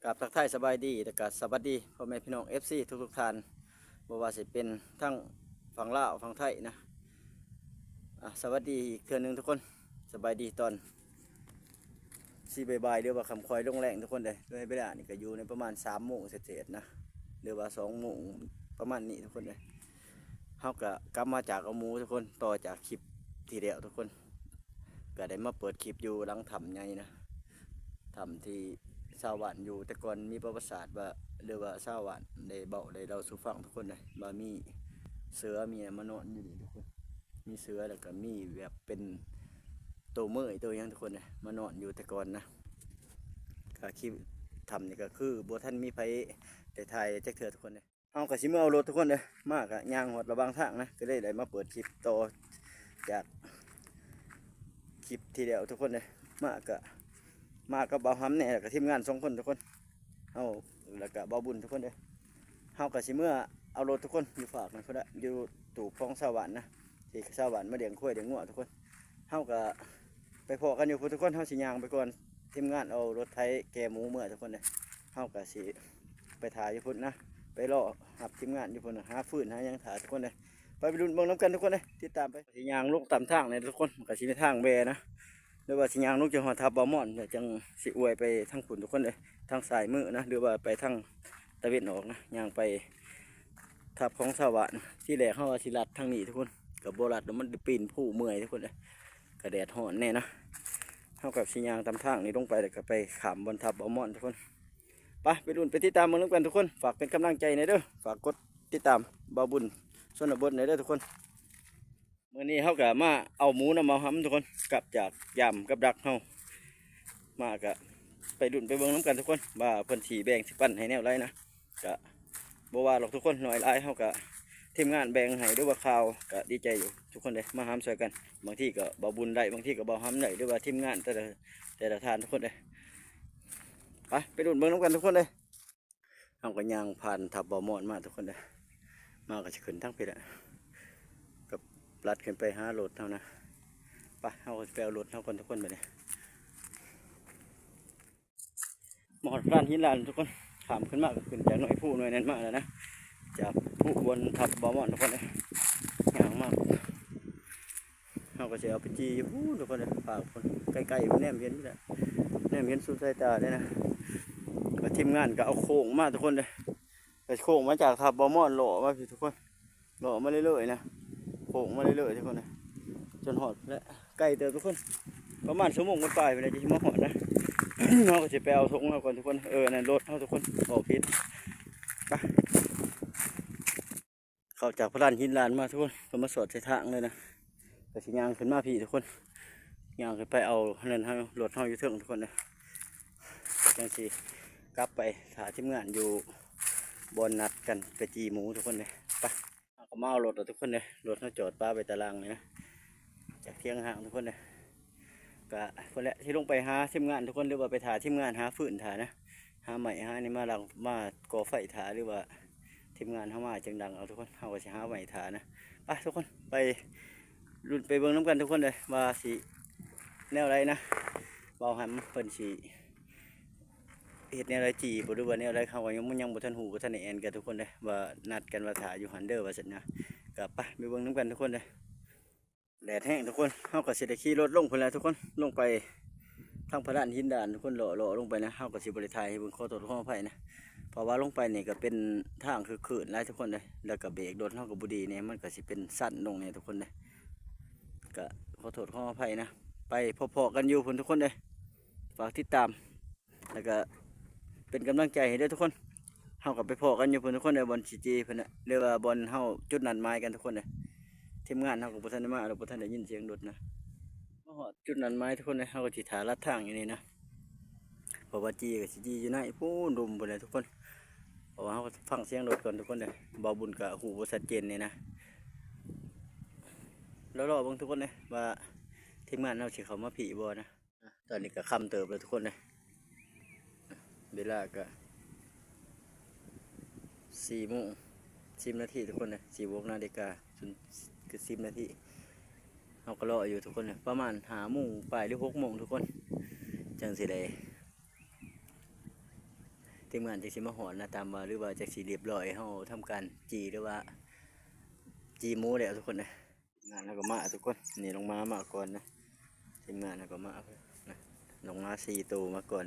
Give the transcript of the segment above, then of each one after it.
ກາບທັກທາຍສະບາຍດີ ແລະກະສະຫວັດດີພໍ່ແມ່ພີ່ນ້ອງ ເອັຟຊີ ທຸກໆທ່ານ ບໍ່ວ່າຊິເປັນທັງຝັ່ງລາວຝັ່ງໄທນະ. ອ່າ ສະຫວັດດີອີກເທື່ອໜຶ່ງທຸກຄົນ. ສະບາຍດີຕອນສີ່ບ່າຍໆ ຫຼືວ່າຄ່ຳຄ່ອຍລົງແລງທຸກຄົນເດີ. ໂດຍເວລານີ້ກະຢູ່ໃນປະມານສາມໂມງເສດໆນະ ຫຼືວ່າສອງໂມງປະມານນີ້ທຸກຄົນເດີ. ເຮົາກະກັບມາຈາກເອົາໝູທຸກຄົນ ຕໍ່ຈາກຄລິບທີ່ແລ້ວທຸກຄົນ ກະໄດ້ມາເປີດຄລິບຢູ່ຫຼັງຖ້ຳໃຫຍ່ນະ ຖ້ຳທີ່ຊາວບ້ານຢູ່ແຕ່ກ່ອນ ມີປະຫວັດສາດວ່າ ຫຼືວ່າຊາວບ້ານໄດ້ເວົ້າໄດ້ເລົ່າສູ່ຟັງທຸກຄົນເດ້ ວ່າມີເສືອມີຫຍັງມານອນຢູ່ນີ້ທຸກຄົນ. ມີເສືອ ແລ້ວກະມີແບບເປັນໂຕເມີຍໂຕຫຍັງທຸກຄົນເດ້ ມານອນຢູ່ແຕ່ກ່ອນນະ. ກະຄລິບຖ້ຳນີ້ກະຄືບໍ່ທັນມີໃຜໄດ້ຖ່າຍຈັກເທື່ອທຸກຄົນເດ້. ເຮົາກະຊິເມືອເອົາລົດທຸກຄົນເດີ. ມາກະຍ່າງຮອດລະຫວ່າງທາງນະ ກະເລີຍໄດ້ມາເປີດຄລິບຕໍ່ຈາກຄລິບທີ່ແລ້ວທຸກຄົນເດີ. ມາກະ ມາກັບບ່າວຫຳແດ່ ແລ້ວກະທີມງານສອງຄົນທຸກຄົນ ເຮົາ ແລ້ວກະບ່າວບຸນທຸກຄົນເດີ. ເຮົາກະຊິເມືອເອົາລົດທຸກຄົນ ຢູ່ຟາກນັ້ນພຸ້ນລະ ຢູ່ຕູບຂອງຊາວບ້ານນະ ທີ່ຊາວບ້ານມາລ້ຽງຄວາຍລ້ຽງງົວທຸກຄົນ. ເຮົາກະໄປພໍ້ກັນຢູ່ພຸ້ນທຸກຄົນ ເຮົາຊິຍ່າງໄປກ່ອນ. ທີມງານເອົາລົດໄຖແກ່ໝູເມືອທຸກຄົນເດີ. ເຮົາກະຊິໄປຖ້າຢູ່ພຸ້ນນະ ໄປລໍຮັບທີມງານຢູ່ພຸ້ນນະ ຫາຟືນຫາຫຍັງຖ້າທຸກຄົນເດີ. ໄປ ໄປລຸ້ນເບິ່ງນຳກັນທຸກຄົນເດີ ຕິດຕາມໄປ. ຊິຍ່າງລົງຕາມທາງນີ້ທຸກຄົນ ມັນກະຊິມີທາງແວ່ນະ ຫຼືວ່າຊິຍ່າງລົງຈົນຮອດຖ້ຳບ່າວມ່ອນ ແລ້ວຈັ່ງຊິອວຍໄປທາງພຸ້ນທຸກຄົນເດີ. ທາງຊ້າຍມືນະ ຫຼືວ່າໄປທາງຕາເວັນອອກນະ ຍ່າງໄປ ຖ້ຳຂອງຊາວບ້ານ. ທີແລກເຮົາວ່າຊິລັດທາງນີ້ທຸກຄົນ ກະບໍ່ລັດດອກ ມັນໄດ້ປີນພູເມື່ອຍທຸກຄົນເອີຍ ກະແດດຮ້ອນແດ່ນະ. ເຮົາກະຊິຍ່າງຕາມທາງນີ້ລົງໄປ ແລ້ວກະໄປຂ້າມບ່ອນຖ້ຳບ່າວມ່ອນທຸກຄົນ. ໄປ ໄປລຸ້ນໄປຕິດຕາມເບິ່ງນຳກັນທຸກຄົນ. ຝາກເປັນກຳລັງໃຈແດ່ເດີ ຝາກກົດຕິດຕາມບ່າວບຸນຊົນນະບົດແດ່ເດີທຸກຄົນ. ມື້ນີ້ເຮົາກະມາເອົາໝູນຳບ່າວຫຳທຸກຄົນ ກັບຈາກຢາມກັບດັກເຮົາ ມາກະໄປລຸ້ນໄປເບິ່ງນຳກັນທຸກຄົນ ວ່າເພິ່ນຊິແບ່ງຊິປັນໃຫ້ແນວໃດນະ. ກະບໍ່ວ່າດອກທຸກຄົນ ໜ້ອຍຫຼາຍເຮົາກະ ທີມງານແບ່ງໃຫ້ ຫຼືວ່າຄາວ ກະດີໃຈຢູ່ທຸກຄົນເດ້ ມາຫາມຊ່ອຍກັນ. ບາງທີກະບ່າວບຸນໄດ້ ບາງທີກະບ່າວຫຳໄດ້ ຫຼືວ່າທີມງານແຕ່ລະ ແຕ່ລະທ່ານທຸກຄົນເດ້. ໄປ ໄປລຸ້ນເບິ່ງນຳກັນທຸກຄົນເດ້. ເຮົາກະຍ່າງຜ່ານຖ້ຳບ່າວມ່ອນມາທຸກຄົນເດີ ມາກະຊິຂຶ້ນທາງພີ້ແຫຼະ ກະລັດຂຶ້ນໄປຫາລົດເຮົານະ. ໄປ ເຮົາກະຊິໄປເອົາລົດເຮົາກ່ອນທຸກຄົນບາດນີ້. ມາຮອດລານຫີນລານທຸກຄົນ ຂ້າມຂຶ້ນມາກະຂຶ້ນຈາກໜ້ອຍພູໜ້ອຍນັ້ນມາແລ້ວນະ ຈາກພູບ່ອນຖ້ຳບ່າວມ່ອນທຸກຄົນເອີຍ. ຍ່າງມາ ເຮົາກະຊິເອົາໄປຈີ່ຢູ່ພຸ້ນທຸກຄົນເອີຍ ຟາກພຸ້ນ ໄກໆ ແນມເຫັນແຫຼະ ແນມເຫັນສຸດສາຍຕາເລີຍນະ. ກະທີມງານກະເອົາໂຄ້ງມາທຸກຄົນເອີຍ ກະໂຄ້ງມາຈາກຖ້ຳບ່າວມ່ອນ ເລາະມາພີ້ທຸກຄົນ ເລາະມາເລື້ອຍໆນະ ໂຄ້ງມາເລື້ອຍໆທຸກຄົນເອີຍ ຈົນຮອດແລ້ວ. ໄກເຕີບທຸກຄົນ ປະມານຊົ່ວໂມງປາຍໆພຸ້ນແຫຼະ ຈຶ່ງຊິມາຮອດນະ. ເຮົາກະຊິໄປເອົາຖົງເຮົາກ່ອນທຸກຄົນ. ເອີ ອັນນັ້ນລົດເຮົາທຸກຄົນ ເວົ້າຜິດ. ໄປ ເຂົ້າຈາກພະລານຫີນລານມາທຸກຄົນ ກະມາສອດໃສ່ທາງເລີຍນະ ກະຊິຍ່າງຂຶ້ນມາພີ້ທຸກຄົນ ຍ່າງຂຶ້ນໄປເອົານັ້ນເຮົາ ລົດເຮົາຢູ່ເທິງທຸກຄົນເດີ ຈັ່ງຊິກັບໄປຖ້າທີມງານຢູ່ບ່ອນນັດກັນໄປຈີ່ໝູທຸກຄົນເດີ. ໄປ ເຮົາກະມາເອົາລົດແລ້ວທຸກຄົນເດີ ລົດເຮົາຈອດປະໄວ້ຕາລ່າງນີ້ນະ ຈາກທຽງຫ້າງທຸກຄົນເດີ. ກະພຸ້ນແຫຼະ ຊິລົງໄປຫາທີມງານທຸກຄົນ ຫຼືວ່າໄປຖ້າທີມງານຫາຟືນຖ້ານະ ຫາໄມ້ຫານີ້ມາດັງ ມາກໍ່ໄຟຖ້າ ຫຼືວ່າທີມງານເຮົາມາຈຶ່ງດັງເອົາທຸກຄົນ. ເຮົາກະຊິຫາໄມ້ຖ້ານະ. ໄປທຸກຄົນ ໄປລຸ້ນໄປເບິ່ງນຳກັນທຸກຄົນເດີ ວ່າຊິແນວໃດນະ ບ່າວຫຳເພິ່ນຊິເຮັດແນວໃດ ຈີ່ບໍ່ ຫຼືວ່າແນວໃດ ເຮົາກະຍັງ ຍັງບໍ່ທັນຮູ້ ບໍ່ທັນໄດ້ແອ່ນກັນທຸກຄົນເດີ ວ່ານັດກັນວ່າຖ້າຢູ່ຫັ້ນເດີວ່າຊັ້ນນະ. ກະໄປ ໄປເບິ່ງນຳກັນທຸກຄົນເດີ. ແດດແຮງທຸກຄົນ ເຮົາກະຊິໄດ້ຂີ່ລົດລົງພຸ້ນແຫຼະທຸກຄົນ ລົງໄປທາງພະລານຫີນລານທຸກຄົນ ເລາະໆລົງໄປນະ ເຮົາກະຊິບໍ່ໄດ້ຖ່າຍໃຫ້ເບິ່ງ ຂໍໂທດຂໍອະໄພນະ ເພາະວ່າລົງໄປນີ້ກະເປັນທາງຄຶກຄື້ນຫຼາຍທຸກຄົນເດ້ ແລ້ວກະເບຣກລົດເຮົາກະບໍ່ດີແດ່ ມັນກະຊິເປັນຊັນລົງແດ່ທຸກຄົນເດ້ ກະຂໍໂທດຂໍອະໄພນະ. ໄປພໍ້ໆກັນຢູ່ພຸ້ນທຸກຄົນເດ້ ຝາກຕິດຕາມ ແລ້ວກະເປັນກຳລັງໃຈໃຫ້ເດີທຸກຄົນ. ເຮົາກະໄປພໍ້ກັນຢູ່ພຸ້ນທຸກຄົນເດີ ບ່ອນຊິຈີ່ເພິ່ນນະ ຫຼືວ່າບ່ອນເຮົາຈຸດນັດໝາຍກັນທຸກຄົນເດີ. ທີມງານເຮົາກະບໍ່ທັນໄດ້ມາດອກ ບໍ່ທັນໄດ້ຍິນສຽງລົດນະ. ມາຮອດຈຸດນັດໝາຍທຸກຄົນເດີ ເຮົາກະຊິຖ້າລັດທາງຢູ່ນີ້ນະ ເພາະວ່າຈີ່ກະຊິຈີ່ຢູ່ໃນພຸ້ນ ລຸ່ມພຸ້ນແຫຼະທຸກຄົນ ເພາະວ່າເຮົາກະຟັງສຽງລົດກ່ອນທຸກຄົນເດີ. ບ່າວບຸນກະຮູ້ບໍ່ຊັດເຈນນີ້ນະ ລໍໆເບິ່ງທຸກຄົນເດີ ວ່າທີມງານເຮົາຊິເຂົ້າມາພີ້ບໍ່ນະ. ຕອນນີ້ກະຄ່ຳເຕີບແລ້ວທຸກຄົນເດີ ເວລາກະສີ່ໂມງສິບນາທີທຸກຄົນເດີ ສີ່ໂມງ ກະສິບນາທີ ເຮົາກະລໍຢູ່ທຸກຄົນເດີ ປະມານຫ້າໂມງປາຍ ຫຼືຫົກໂມງທຸກຄົນ ຈັ່ງຊິໄດ້ ທີມງານຈັ່ງຊິມາຮອດນະ ຕາມວ່າ ຫຼືວ່າຈັ່ງຊິລຽບຮ້ອຍ ເຮົາທຳການຈີ່ ຫຼືວ່າຈີ່ໝູແລ້ວທຸກຄົນເອີຍ. ທີມງານເຮົາກໍມາທຸກຄົນ ນີ້ລົງມາ ມາກ່ອນນະ ທີມງານເຮົາກໍມານະ ລົງມາສີ່ໂຕມາກ່ອນ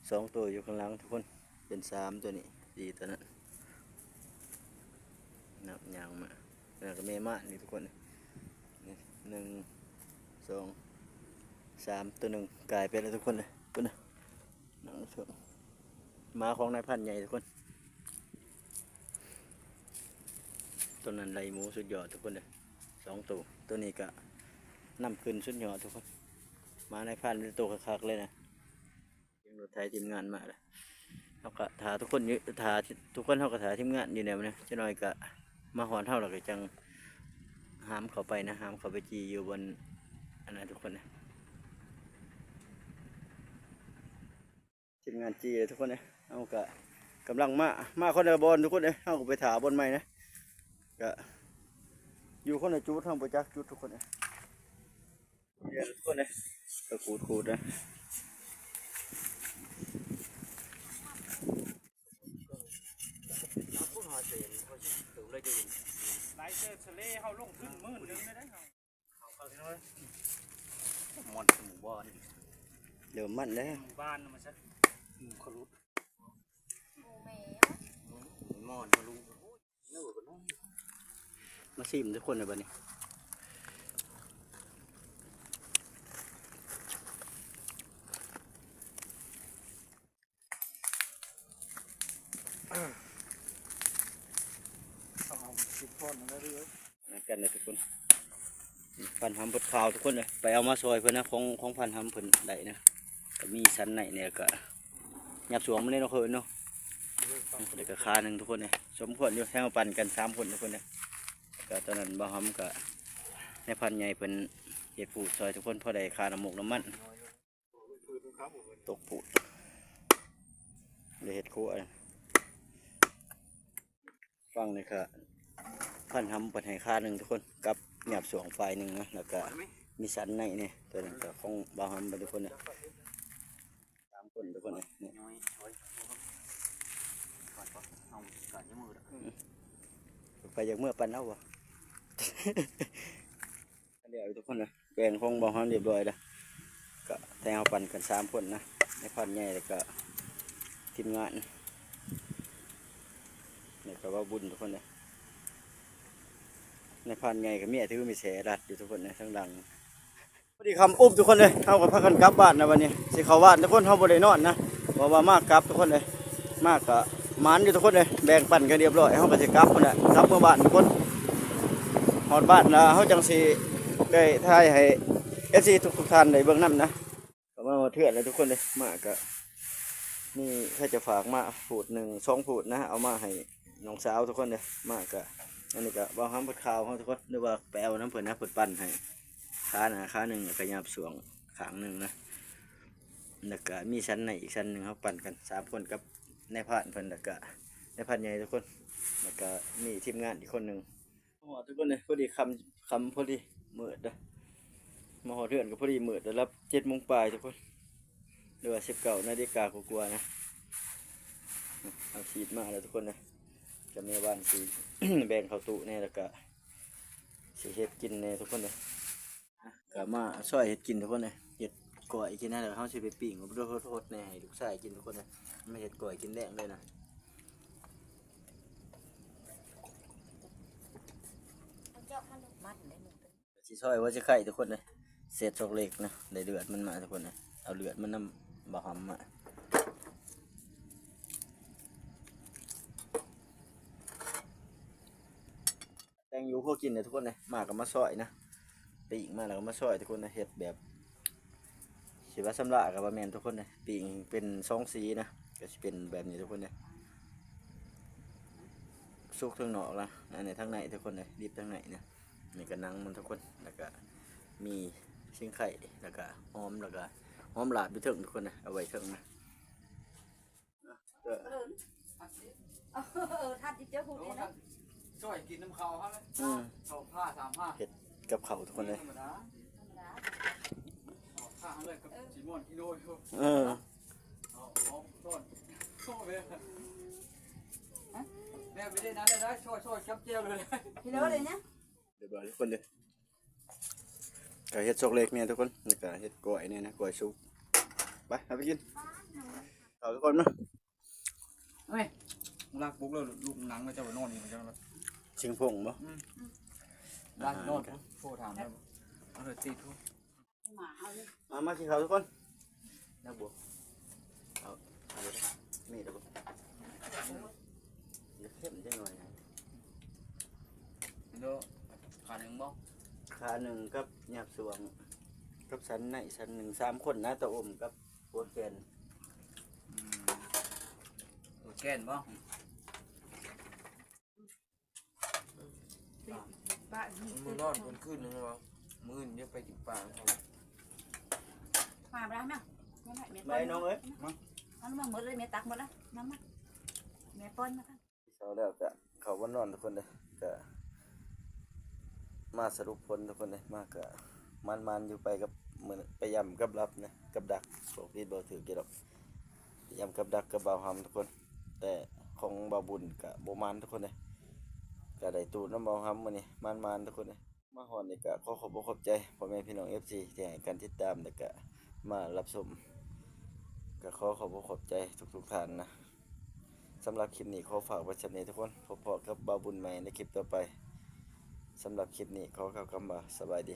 ສອງໂຕຢູ່ຂ້າງຫຼັງທຸກຄົນ ເປັນສາມ ໂຕນີ້ສີ່ ໂຕນັ້ນ ນັບຍ່າງມາ ແລ້ວກໍແມ່ມ້ານີ້ທຸກຄົນ ນີ້ໜຶ່ງ ສອງ ສາມ ໂຕໜຶ່ງກາຍໄປແລ້ວທຸກຄົນເອີຍ ພຸ້ນນະ ນັ່ງເຖິງ ໝາຂອງນາຍພັນໃຫຍ່ທຸກຄົນ ໂຕນັ້ນໄລ່ໝູສຸດຍອດທຸກຄົນເດີ ສອງໂຕ ໂຕນີ້ກະນຳຂຶ້ນສຸດຍອດທຸກຄົນ ໝານາຍພັນເປັນໂຕຄັກໆເລີຍນະ ເສຍງລົດໄຖທີມງານມາແລ້ວ ເຮົາກະຖ້າທຸກຄົນຢູ່ ຖ້າທຸກຄົນ ເຮົາກະຖ້າທີມງານຢູ່ແນວນີ້ ຈັກໜ້ອຍກະມາຮອດເຮົາ ແລ້ວກະຈັ່ງຫາມເຂົ້າໄປນະ ຫາມເຂົ້າໄປຈີ່ຢູ່ບ່ອນອັນນັ້ນທຸກຄົນນະ. ທີມງານຈີ່ທຸກຄົນເອີຍ ເຮົາກະກຳລັງມາ ມາຄົນລະບ່ອນທຸກຄົນເອີຍ ເຮົາກໍໄປຖ້າບ່ອນໃໝ່ນະ ກະຢູ່ຄົນລະຈຸດ ເຮົາບໍ່ຈັກຈຸດທຸກຄົນເອີຍ ເດີທຸກຄົນເອີຍ ກະຂູດຂູດນະ ຫຼາຍເຕີບ ທະເລເຮົາລົງທຶນໝື່ນໜຶ່ງເລີຍເດ້. ເອົາເຂົ້າຊິເນາະ ມ່ອນໝູບໍ່ນີ້ ເລີ່ມມັນແລ້ວ ໝູບ້ານມັນຊະ ໝູຂະຫຼຸດ ໝູແມວ ໝູມ່ອນຂະຫຼຸດ ມາຊີມທຸກຄົນເລີຍບັດນີ້ ເອົາສິບກ້ອນນັ້ນເລີຍ ນຳກັນເດີທຸກຄົນ ພັນຫຳເພິ່ນຂາວທຸກຄົນເອີຍ ໄປເອົາມາຊ່ອຍເພິ່ນນະ ຂອງ ຂອງພັນຫຳເພິ່ນໄດ້ນະ ກໍມີສັນໃນແດ່ ແລ້ວກໍຫຍັບສວງມາເລີຍເນາະ ເຂົາເອີ້ນເນາະ ແລ້ວກໍຂາໜຶ່ງທຸກຄົນເອີຍ ສົມຄວນຢູ່ ແຖວປັ່ນກັນສາມຄົນທຸກຄົນເອີຍ ກໍຕອນນັ້ນບ່າວຫຳກໍນາຍພັນໃຫຍ່ເພິ່ນເຮັດພູດຊ່ອຍທຸກຄົນ ພໍໄດ້ຄ່ານ້ຳໝົກນ້ຳມັນ. ຕົກພູດ ໄດ້ເຮັດຄົວ ຝັ່ງນີ້ກະພັນຫຳເພິ່ນໃຫ້ຄາໜຶ່ງທຸກຄົນ ກັບຫຍາບສວງຝ່າຍໜຶ່ງນະ ແລ້ວກະມີສັນໃນນີ້ ໂຕນັ້ນກະຂອງບ່າວຫຳເພິ່ນທຸກຄົນນະ ສາມຄົນທຸກຄົນນະ ນີ້ ໄປຢາກເມືອປັ່ນເອົາບໍ່? ແລ້ວທຸກຄົນເອີຍ ແບ່ງຂອງບ່າວຫຳຮຽບຮ້ອຍແລ້ວ ກະແຕ່ເຮົາປັ່ນກັນສາມຄົນນະ ນາຍພັນໃຫຍ່ ແລ້ວກະທີມງານ ແລ້ວກະບ່າວບຸນທຸກຄົນເອີຍ ນາຍພັນໃຫຍ່ກະເມຍຖືມີແສລັດຢູ່ທຸກຄົນເອີຍ ທາງຫຼັງ. ພໍດີຄ່ຳອຸບທຸກຄົນເອີຍ ເຮົາກະພາກັນກັບບ້ານນະ ບັດນີ້ຊິເຂົ້າບ້ານທຸກຄົນ ເຮົາບໍ່ໄດ້ນອນນະ ເພາະວ່າມາກັບທຸກຄົນເອີຍ ມາກະໝານຢູ່ທຸກຄົນເອີຍ ແບ່ງປັນກັນຮຽບຮ້ອຍ ເຮົາກະຊິກັບພຸ້ນແຫຼະ ກັບເມືອບ້ານທຸກຄົນ ຮອດບ້ານແລ້ວເຮົາຈັ່ງຊິໄດ້ຖ່າຍໃຫ້ເອັຟຊີທຸກໆທ່ານໄດ້ເບິ່ງນຳນະ. ກະມາຮອດເຮືອນແລ້ວທຸກຄົນເອີຍ ມາກະມີໃຜຈະຝາກມາພູດໜຶ່ງສອງພູດນະ ເອົາມາໃຫ້ນ້ອງສາວທຸກຄົນເອີຍ ມາກະ ອັນນີ້ກະບ່າວຫຳເພິ່ນຂາວເຮົາທຸກຄົນ ຫຼືວ່າໄປເອົານຳເພິ່ນນະ ເພິ່ນປັ່ນໃຫ້ ຄາໜ້າຄາໜຶ່ງ ແລ້ວກະຫຍາບສວງຂ້າງໜຶ່ງນະ ແລ້ວກະມີສັນໃນອີກສັນໜຶ່ງ ເຮົາປັ່ນກັນສາມຄົນກັບນາຍພານເພິ່ນ ແລ້ວກະນາຍພານໃຫຍ່ທຸກຄົນ ແລ້ວກະມີທີມງານອີກຄົນໜຶ່ງ. ມາຮອດທຸກຄົນເອີຍ ພໍດີຄ່ຳ ຄ່ຳພໍດີມືດເດີ ມາຮອດເຮືອນກະພໍດີມືດ ລະດັບເຈັດໂມງປາຍທຸກຄົນ ຫຼືວ່າສິບເກົ້ານາລິກາກວ່າໆນະ ເອົາສີດມາແລ້ວທຸກຄົນເອີຍ ກະແມ່ບ້ານຊິແບ່ງເຂົ້າຕູ້ແດ່ ແລ້ວກະຊິເຮັດກິນແດ່ທຸກຄົນເອີຍ. ກະມາຊ່ອຍເຮັດກິນທຸກຄົນເອີຍ ເຮັດກ້ອຍກິນນະ ແລ້ວເຮົາຊິໄປປີ້ງໂດດໆແດ່ໃຫ້ລູກຊາຍກິນທຸກຄົນເອີຍ ມາເຮັດກ້ອຍກິນແລງເລີຍນະ ຊິຊອຍຫົວຊິໄຂ່ທຸກຄົນເອີຍ ເສດສອກເລັກນະ ໄດ້ເລືອດມັນມາທຸກຄົນເອີຍ ເອົາເລືອດມັນນຳບ່າວຫຳມາ. ແຕ່ງຢູ່ພໍກິນເດີທຸກຄົນເດີ ມາກະມາຊອຍນະ ປີ້ງມາແລ້ວກະມາຊອຍທຸກຄົນເດີ ເຮັດແບບຊິວ່າຊຳລະກະບໍ່ແມ່ນທຸກຄົນເດີ ປີ້ງເປັນສອງສີນະ ກະຊິເປັນແບບນີ້ທຸກຄົນເດີ ສຸກທາງນອກລະ ອັນນີ້ທາງໃນທຸກຄົນເດີ ດິບທາງໃນນະ ນີ້ກະໜັງມັນທຸກຄົນ ແລ້ວກະມີຊິງໄຄ ແລ້ວກະຫອມ ແລ້ວກະຫອມລາບຢູ່ເທິງທຸກຄົນເດີ ເອົາໄວ້ເທິງນະ. ເອີ ເອີ ທັດຊິເຈີຜູ້ນີ້ນະ ຊ່ອຍກິນນຳເຂົາເຮົາເລີຍ ອືມ ສອງພາສາມພາ ເຮັດກັບເຂົາທຸກຄົນເລີຍ ທຳມະດາ ສອງພາເຮົາເລີຍກັບ ເອີ ຊີມອນກິໂລຢູ່ ເອີ ເອົາ ເອົາ ເອົາ ເອົາ ແມ່ໄປເດ້ນັ້ນເລີຍນະ ຊ່ອຍໆ ຈັບແຈ່ວເລີຍ ກິນແລ້ວເດ້ນະ. ຮຽບຮ້ອຍທຸກຄົນເດີ ກະເຮັດຊອກເລັກເມຍທຸກຄົນ ແລ້ວກະເຮັດກ້ອຍນີ້ນະ ກ້ອຍສຸກ. ໄປ ເອົາໄປກິນເຂົ້າທຸກຄົນມາ. ເອີຍ ລາກປຸກແລ້ວ ລູກນັ່ງແລ້ວເຈົ້າໄປນອນນີ້ມັນຈັ່ງລະ ຊິງພົງບໍ່? ອືມ ລາກນອນ ໂທຖາມແລ້ວ ເອົາເດີຕິດ ມາ ມາກິນເຂົ້າທຸກຄົນ. ແລ້ວບໍ່ ເອົາ ເອົາເລີຍ ມີແລ້ວບໍ່? ຢາກເຂັ້ມຈັກໜ້ອຍນະ. ໂດ ຂາໜຶ່ງບໍ່? ຂາໜຶ່ງກັບຫຍາບສວງ ກັບສັນໃນສັນໜຶ່ງ ສາມຄົນນະ ຕາອົມກັບຫົວແກນ. ອືມ ຫົວແກນບໍ່? ປະ ມື້ນອນເພິ່ນຄືນໜຶ່ງວ່າ ມື້ອື່ນຈະໄປກິນປານຳເຂົາ. ມາບໍ່ໄດ້ແມ່ ມາແມ່ ໄປນ້ອງເອີຍ ມາ ເອົາມາໝົດເລີຍ ແມ່ຕັກໝົດແລ້ວ ນຳມາ ແມ່ປ້ອນມາ. ເຊົ້າແລ້ວກະເຂົ້າມານອນທຸກຄົນເດີ ກະມາສະຫຼຸບຜົນທຸກຄົນເດີ ມາກະໝານໆຢູ່ ໄປກັບ ມື້ນີ້ໄປຢ້ຳກັບລັບນະ ກັບດັກ ບອກຜິດບອກຖືກຢູ່ດອກ ໄປຢ້ຳກັບດັກກັບບ່າວຫຳທຸກຄົນ. ແຕ່ຂອງບ່າວບຸນກະບໍ່ໝານທຸກຄົນເດີ ກະໄດ້ຕູດນຳບ່າວຫຳມື້ນີ້ ໝານໆທຸກຄົນເດີ. ມາຮອດນີ້ກະຂໍຂອບອົກຂອບໃຈພໍ່ແມ່ພີ່ນ້ອງເອັຟຊີທີ່ໃຫ້ການຕິດຕາມ ແລະກະມາຮັບຊົມ ກະຂໍຂອບອົກຂອບໃຈທຸກໆທ່ານນະ. ສຳລັບຄລິບນີ້ຂໍຝາກໄວ້ສ່ຳນີ້ທຸກຄົນ ພົບພໍ້ກັບບ່າວບຸນໃໝ່ໃນຄລິບຕໍ່ໄປ. ສຳລັບຄລິບນີ້ຂໍກ່າວຄຳວ່າສະບາຍດີ.